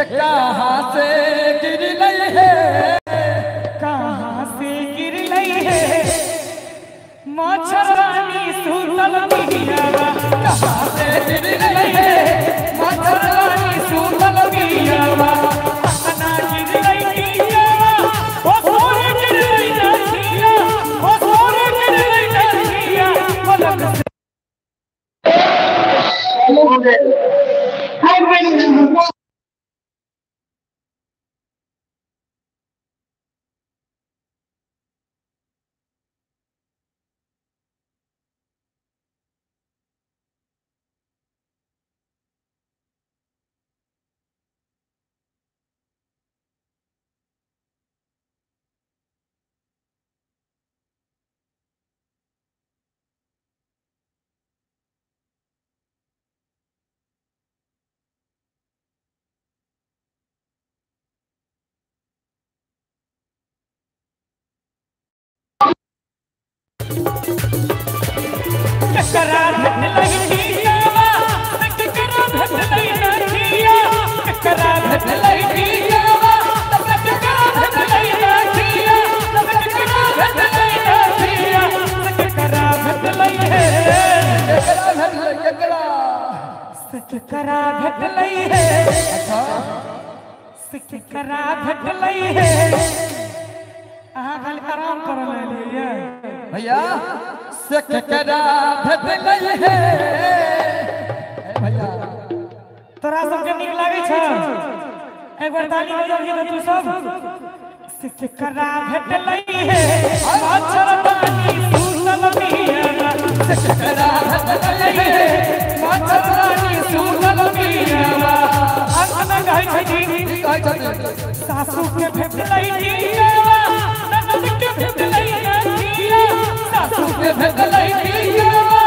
कहाँ से गिरलै हे, कहाँ से गिरलै हे मच्छरदानी सुतल बियावा, कहाँ से गिरलै हे मच्छरदानी सुतल बियावा। पटना गिरलै बियावा, ओ सोरे गिरलै नथिया, ओ सोरे गिरलै नथिया, पलक ककरा भेटलै टिकावा, ककरा भेटलै नथिया, ककरा भेटलै टिकावा, ककरा भेटलै नथिया, ककरा भेटलै नथिया, ककरा भेटलै हे, ककरा भेटलै, ककरा, ककरा भेटलै हे, ककरा भेटलै हे। अहाँ खाली आराम कर लेलियै भैया, से ककरा भेटलै हे भैया। तोरा सबके नीक लागै छ? एक बार ताली बजाबी त तू सब। से ककरा भेटलै हे मच्छरदानी सुतल बियावा, से ककरा भेटलै हे मच्छरदानी सुतल बियावा। अंत में कहै छै की कहै छथिन? सासू के भेटलै टिकावा, ननद के भेटलै नथिया, सासू के भेटलै टिकावा,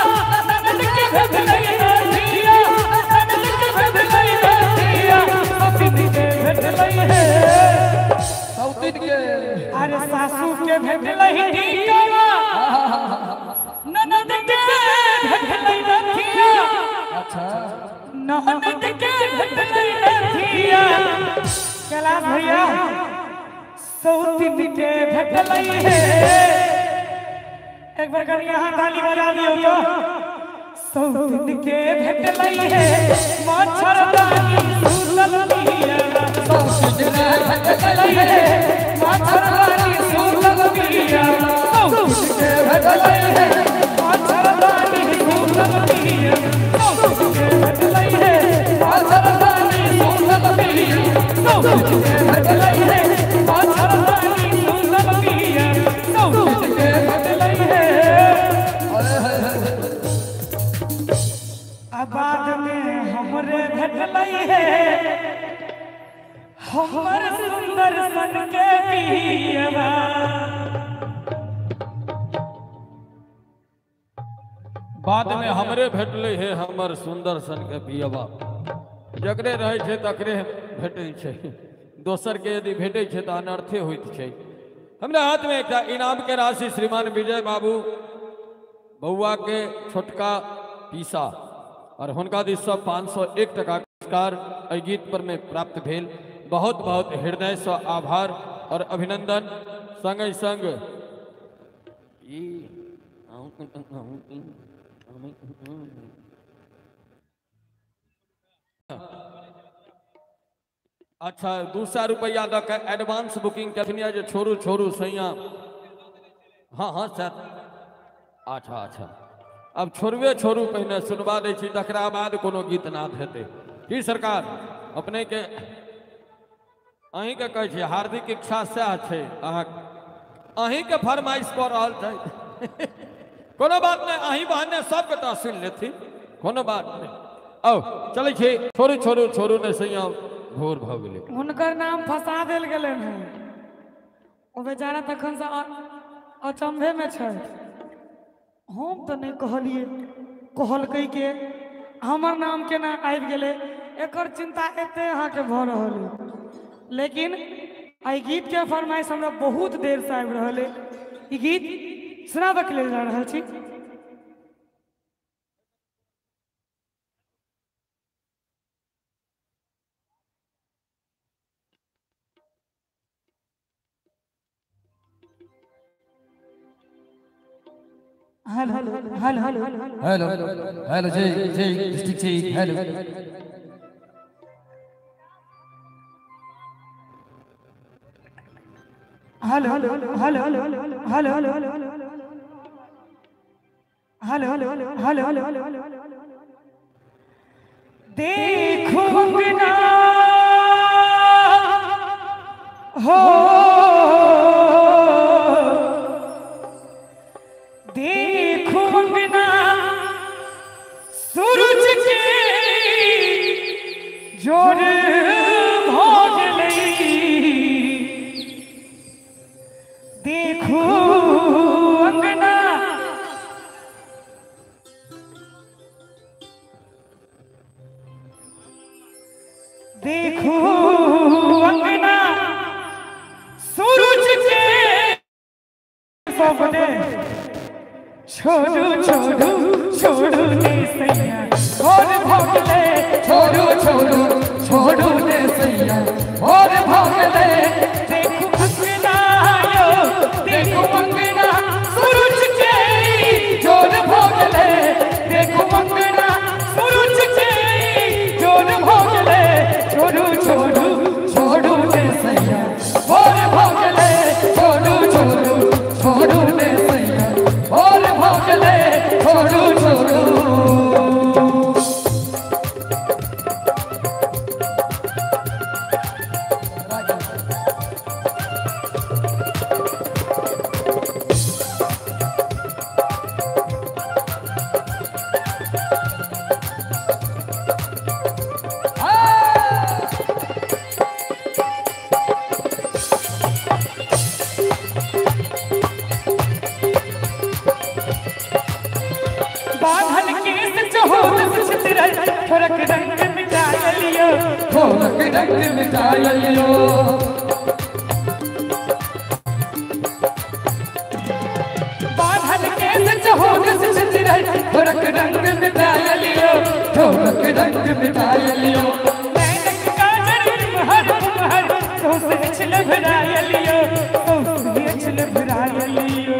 ननद के भेटलै नथिया, ननद के भेटलै नथिया, सौतिन के भेटलै हे, सौतिन के, अरे सासू के भेटलै टिकावा, ननद के भेटलै नथिया, अच्छा, ननद के भेटलै नथिया। कैलाश भैया सौतिन के भेटलै हे। एक बार कभी यहाँ ताली बजा दियो तो। सौतिन के भेटलै हे मच्छरदानी सुतल बियावा, सौतिन के भेटलै हे मच्छरदानी सुतल बियावा, सौतिन के भेटलै हे मच्छरदानी सुतल बियावा, सौतिन के भेटलै हे मच्छरदानी सुतल बियावा, सौतिन के भेटलै हे मच्छरदानी सुतल बियावा, सौतिन के भेटलै हे। बाद में हमरे भेटलै हे हमर सुंदर सन के पियवा। बाद में हमरे भेटलै हे हमर सुंदर सन के पियवा। जकरे रहै छै तकरे भेटै छै, दोसर के यदि भेटै छै तऽ अनर्थे होइत छै। हमरा हाथ में एकटा इनाम के राशि श्रीमान विजय बाबू बउआ के छोटका पीसा और हुनका दिससँ 501 टका पुरस्कार एहि गीत पर में प्राप्त भेल। बहुत बहुत हृदय से आभार और अभिनंदन। संगे संग अच्छा 200 रुपया दऽ के एडवांस बुकिंग कखनी जे छोड़ू छोड़ू सैया। हाँ हाँ सर, अच्छा अच्छा, अब छोड़बे छोड़ू पहिने सुनवा दै छी तकरा बाद कोनो गीत नाद हेतै। की सरकार अपने के अहीँके कहै छी हार्दिक इच्छा सएह छै, अहाँ अहीँके फरमाइश कऽ रहल छै। कोनो बात नहि, अहीं बहाने सब गोटा सुनि लेथिन, कोनो बात नहि। आउ चलै छी, छोड़ू छोड़ू छोड़ू नहि सैया, भोर भऽ गेलै। हुनकर नाम फंसा देल गेलै हन, ओ बेचारा तखन से अचंभे में छै। हम तऽ नहि कहलियै, कहलकै के हमर नाम केना आबि गेलै, एकर चिंता एते अहाँके भऽ रहल अइ। लेकिन एहि गीतके फरमाइश हमरा बहुत देरसँ आबि रहल अइ, ई गीत सुनाबऽके लेल जा रहल छी। Hello hello hello hello जी जी ठीक ठीक hello hello hello hello hello hello hello. देखूंगा हो देखूंगा सूरज के जोर भोग लई देखू अंगना देखू अंगना सूरज के सबने छोड़ू छोड़ू छोड़ू ने सैया और भोगले छोड़ू छोड़ू छोड़ू ने सैया और भोगले। देखू अंगना यो देखू अंगना सूरज के जोर भोगले देखू अंगना सूरज के जोर भोगले छोड़ू छोड़ू छोड़ू ने सैया और भोगले छोड़ू छोड़ू छोड़ू ने सैया और भोगले छोड़ू छोड़ू। बांधल केस चहोर छितरल फरक रंग मिटाय लियो फरक रंग मिटाय लियो। बांधल केस चहोर छितरल फरक रंग मिटाय लियो फरक रंग मिटाय लियो। नैनक काजर हर हर सोस छिल भराय लियो सोस छिल भराय लियो।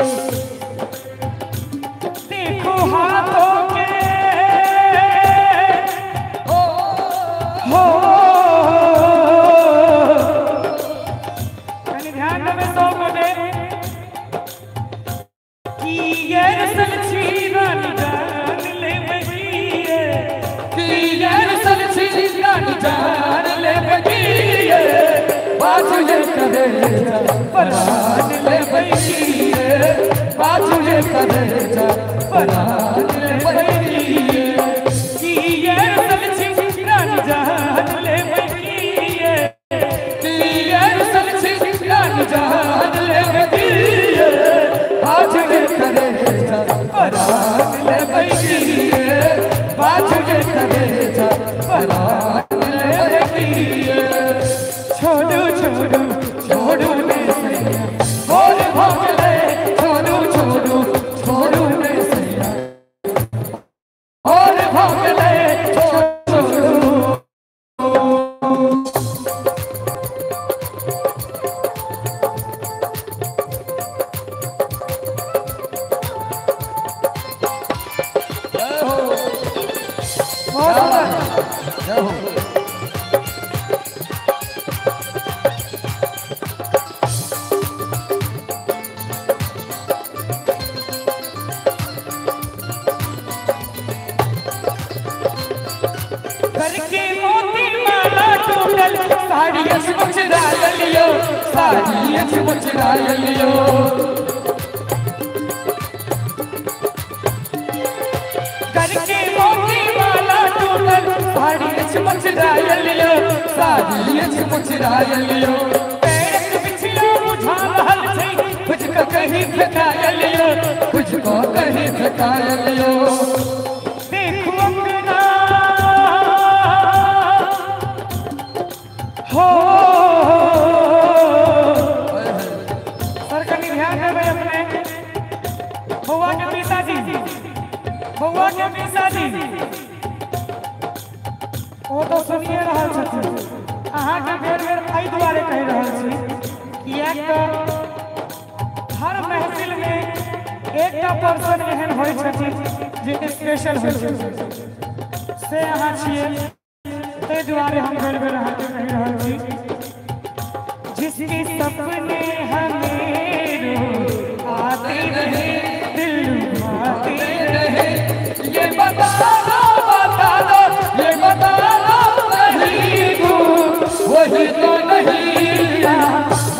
देखो हाथों के हो कनी ध्यान में सो मने की ये रसल छी रानी जान ले बगिए की ये रसल छी रानी जान ले बगिए बाजू ये करे परान ले बगिए बाजू ये करे परान ले बगिए की ये रसल छी रानी जान ले बगिए की ये रसल छी रानी जान ले बगिए बाजू ये करे परान ले बगिए बाजू ये करे परान ले बगिए। छोड़ू छोड़ू छोड़ू ने सैया और भोगले छोड़ू छोड़ू छोड़ू ने सैया और भोगले छोड़ू। जय हो जय हो। करके मोती माला टूटल साड़ी मुचरा लियो साड़ी मुचरा लियो करके मोती माला टूटल साड़ी मुचरा लियो साड़ी मुचरा लियो। पैर के बिछिया बुझा रहल छै तुझको कहीं फेंका लियो तुझको कहीं फेंका लियो। देखू अंगना हो सर कनी ध्यान देबै अपने बौआ के पिताजी बौआ के पिताजी ओ तो सुनिए रहल छथिन अहाँके बेर बेर एहि दुआरे कहि रहल छी किएक तऽ हर महफिल में एकटा पर्सन एहन होइ छथिन जे स्पेशल होइ छथिन, से अहाँ छियै, ताहि दुआरे हम बेर बेर अहाँके कहि रहल छी। जिसके सपने हमें आते रहे, दिल आते रहे, ये बता दो, बता दो, ये बता दो नहीं तू, वही तो नहीं,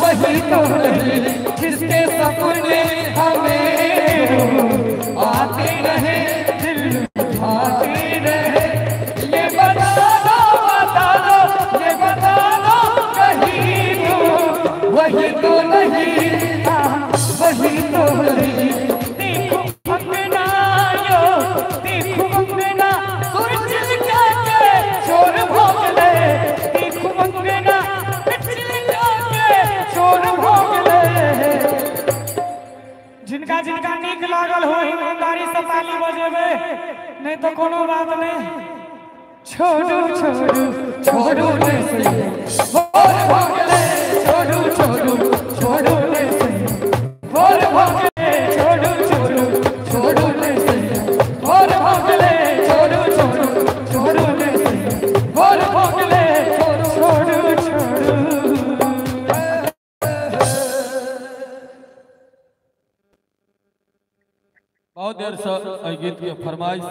वही तो नहीं, जिसके सपने हमें आते रहे, दिल आते रहे, ये बता दो, बता दो, ये बता दो कहीं तू, वही तो नहीं, वही तो नहीं। देखो अंगना यो, देखो अंगना चिलका के चोर भोगले, देखो अंगना चिलका के चोर भोगले। जिनका जिनका नीक लागल हो ईमानदारी से ताली बजेबे, नहीं तो कोनो बात नहीं। छोड़ू छोड़ू छोड़ू ने सही, भोर भोगले, छोड़ू छोड़ू छोड़ू ने सही, भोर भोगले, छोड़ू छोड़ू छोड़ू ने सही, भोर भोगले, छोड़ू छोड़ू छोड़ू ने सही, भोर भोगले, छोड़ू छोड़ू। बहुत देर से एहि गीत के फरमाइश